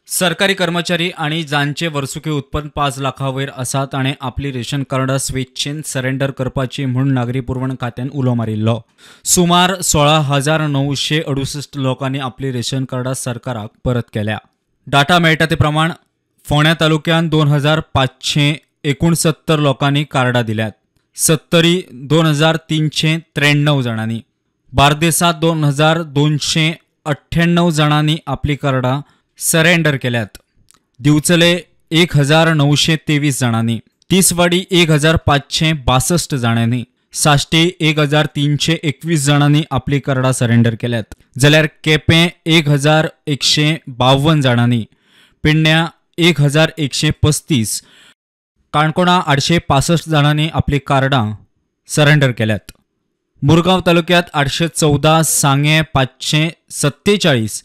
सरकारी कर्मचारी आनी जांचे वर्सुकी उत्पन्न 5 लाखां वयर आसा ताणें आपली रेशन कार्डां स्वेच्छेन सरेंडर करपाची म्हूण नागरी पुरवण खात्यान उलो मारिल्लो. सुमार 16,968 लोकांनी आपली रेशन कार्डां सरकाराक परत केल्या. डाटा मेळटा ते प्रमाण फोंड्या तालुक्यांत 2,569 लोकांनी कार्डां दिल्यात. सत्तरी 2,393 जाणांनी, बार्देसांत 2,298 जाणांनी आपली कार्डां सरेंडर केल्यात. दिवचले 1,923 जाणांनी, तिसवाडी 1,562 जाणांनी, साश्टी 1,321 जाणांनी आपली कार्डां सरेंडर केल्यात. जाल्यार केपें 1,152 जाणांनी, पेडण्यां 1,135, काणकोणा 865 जाणांनी आपली कार्डां सरेंडर केल्यात. मुरगांव तालुक्यांत 814, सांगें 547,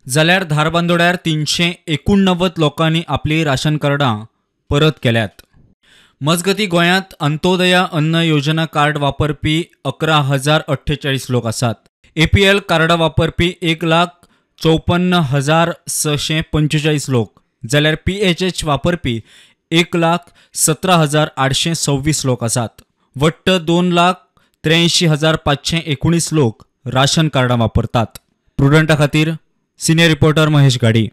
जाल्यार धारबांदोड्यार 389 लोकांनी आपली राशन कार्डां परत केल्यात. मजगती गोंयांत अंत्योदया अन्न योजना कार्ड वापरपी 11,048 लोक आसात. एपीएल कार्डां वापरपी 1,54,645 लोक, जाल्यार पीएचएच वापरपी 1,17,826 लोक आसात. वट्ट 2,83,519 लोक राशन कार्डां वापरतात. प्रुडंटा खातीर सिनियर रिपोर्टर महेश गाडी.